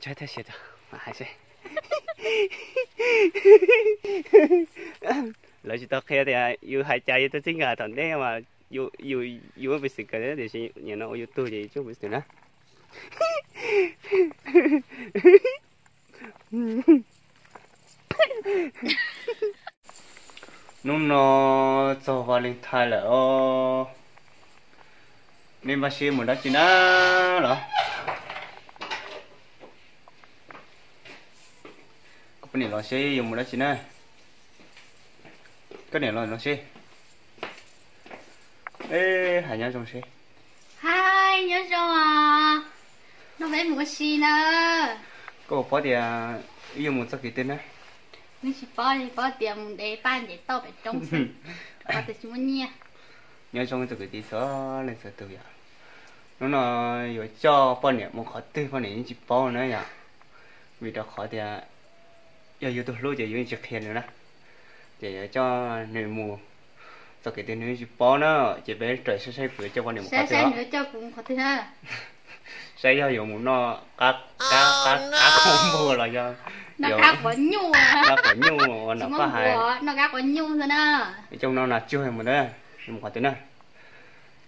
Tsaib tag siav tso, hais seb. Lawv tsis tau qhia tias yus hais cas yus tuaj txij nkawm thaum ntej mas yus, yus ua peev xwm kawm tiam sis nim no ua YouTube ces yus tsis ua peev xwm na. Hnub no txog Valentine lawm os. Nej npaj siab mus dab tsi na los? Koj poj niam los seb yuav mus dab tsi na. Koj niam los los seb. Hais nyob zoo seb. Hais nyob zoo os. No peb mus ua si na. Koj puas paub tias wb yuav mus txoj kev twg na? Wb tsis paub, tsis paub tias mus de paj nce toj pem roob xwb, qhov twg tsis muaj nyiaj. Nyob zoo txoj kev txhua leej txhua tus yom. Hnub no yuav coj poj niam mus qhov twg poj niam yeej tsis paub na yom. Vim rau qhov tias yog yus tus hlub ces yus yeej tsis qhia nws na. Ces yuav coj nws mus txoj kev twg nws yeej tsis paub na, ces peb raws saib saib kuv yuav coj poj niam mus qhov twg. Saib yog yuav mus noj qab, qab, qab, qab qhov npua los yog noj qab quav nyuj, noj qab quav nyuj uas nram paj hais, noj qab quav nyuj xwb na. Coj no nas tsuag mus ntawd, mus qhov twg na.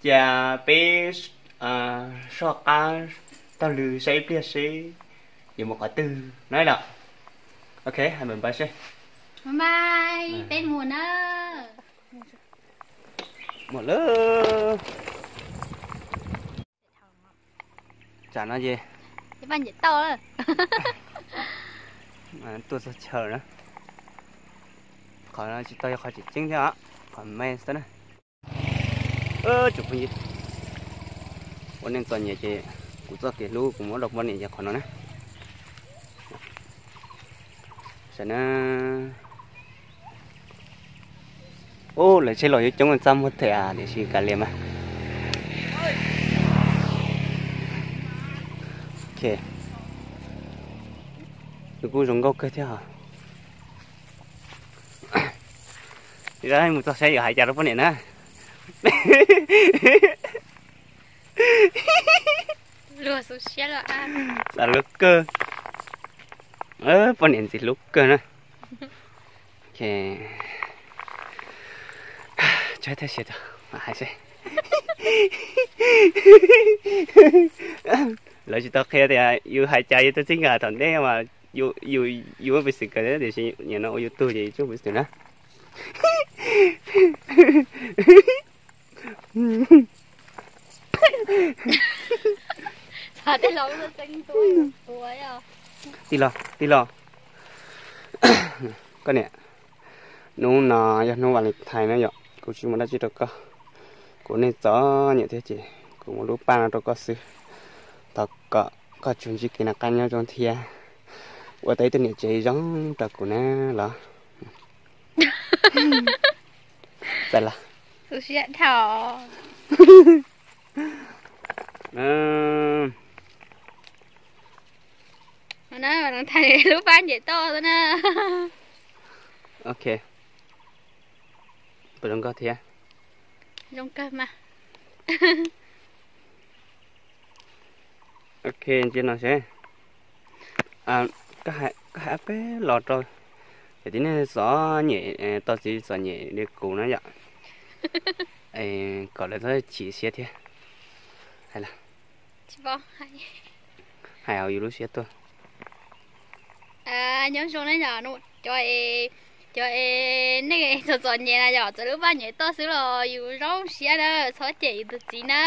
Cia peb soj qab taug lw saib ib pliag seb yuav mus qhov twg na los. Ok, hais bye bye seb. Bye bye, peb mus na. Mus lawm. Tsam no ces tuaj txog chaw na. Qhov no tsis tau yog qhov tseem ceeb thiab os, qhov me xwb na. Tsoom phooj ywg, ua neej txom nyem ces kuv txoj kev hlub kuv muab rau poj niam ces qhov no na. Saib na. Ub, lawv tsheb los yuav coob txaj muag thiab tiam sis kav liam mas. Ok, nws kuj zoo nkauj kawg thiab os. Mus txog saib yuav hais cas rau poj niam na. Luag xu siab luag ab. Xav luag kawg. Poj niam ntxim hlub kawg na. Tsaib tag siav tso, hais seb. Lawv tsis tau qhia tias yus hais cas yus tuaj txij nkawm thaum ntej mas yus, yus ua peev xwm kawm tiam sis nim no ua YouTube ces yus tsis ua peev xwm na. Tij laug, tij laug, koj niam, hnub no yog hnub Valentine na yom, kuv tsis muaj dab tsi rau koj. Kuv neej txom nyem thiab ces kuv muab lub paj no rau koj xwb. Thov kom koj tsuas ntsib kev noj qab nyob zoo thiab ua tau ib tug niam tsev zoo rau kuv na los. Txawm los. Lub paj nyem toj xwb na. Ok. Puas zoo nkauj thiab? Zoo kawg mas. Ok, ntsia no seb. Koj hais peb los rau cov tib neeg txom nyem, tos txiv txom nyem li kuv na yom, kom lawv txhob chim siab thiab. Hais los. Hais hauv yus lub siab tuaj. Nyob zoo na yom, cov, cov nej txom txom nyem na yom, txawm lub paj nyem toj xwb los yus zoo siab na, txhob cem yus tus txiv na.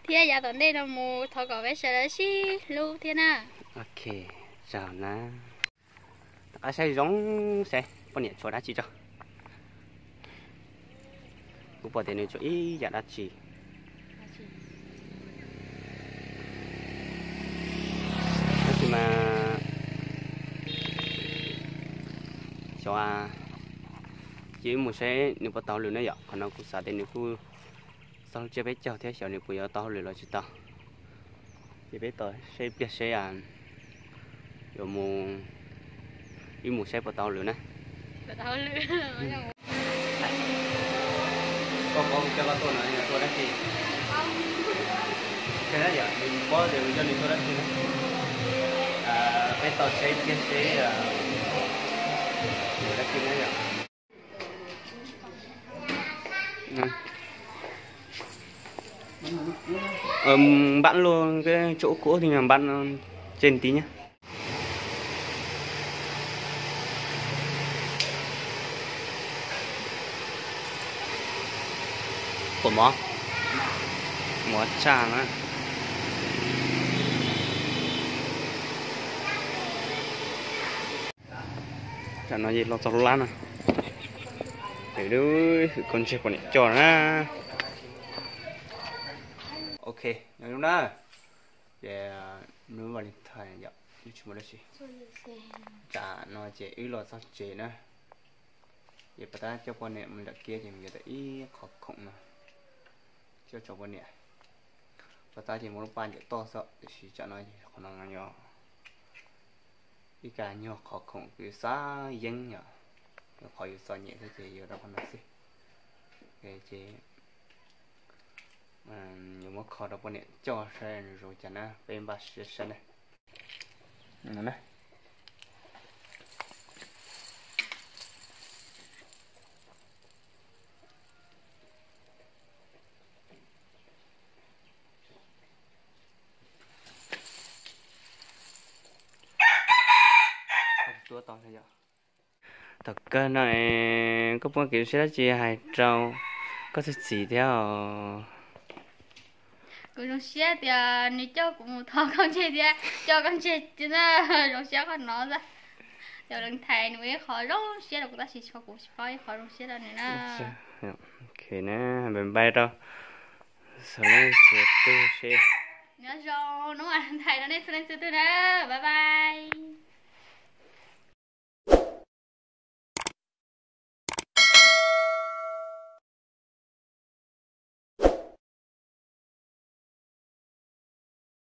Thiab yav tom ntej no mus thov kom peb sawv daws sib hlub thiab na. Ok, tsaug na. Rov qab saib zoo seb poj niam tshuav dab tsi tso. Kuv pom tias nws tshuav ib yam dab tsi. Tab sis mas xyov, cia wb mus saib nws puas tau hauj lwm na yom. Qhov no kuv xav tias nws kuj txog lub tsiab peb caug thiab, xyov nws puas yuav tau hauj lwm los tsis tau. Ces peb tos saib ib pliag seb yuav mus, wb mus saib puas tau hauj lwm na. Koj paub coj koj tuaj no yog tuaj dab tsi? Yog nws paub tias yog nws tuaj dab tsi na. Tau tsheb kiag seb yuav dab tsi na yom. Npam luaj, tso ub kuv ub thiab, npam no tseg ntiv nyab. Puas mov? Mov tshaj na. Tam no ces los txog lub lab no. Hwm, hwm koj ntsej poj niam coj na. Ok, nyob zoo na. Ces hnub Valentine yom, tsis muaj dab tsi. Tam no ces wb los txog tsev na. Ces pas tab coj poj niam mus nram kiab ces mus yuav tau ib qho khoom no coj tso poj niam. Pas tab ces muaj lub paj ncawm toj xwb, tiam sis tsam no qhov no yog ib kas nyuag qhov khoom kws xav yeeb yom, qhov yus txom nyem xwb ces yuav rau qhov no xwb. Ces yuav muab kho rau poj niam coj saib zoo cas na, peb npaj siab saib na. Thaum kawg no koj puas kev siab dab tsi hais rau koj txiv thiab os? Kuv zoo siab tias nws coj kuv mus thov koj ntsej thiab coj koj ntsej, zoo siab qhov no xwb. Yog leej thais nws ua ib qho zoo siab rau kuv tab sis kuv tsis paub ib qho zoo siab rau nws na. Ok na, bye bye rau txhua leej txhua tug seb. Nyob zoo hnub leej thais no nej txhua leej txhua tug na, bye bye.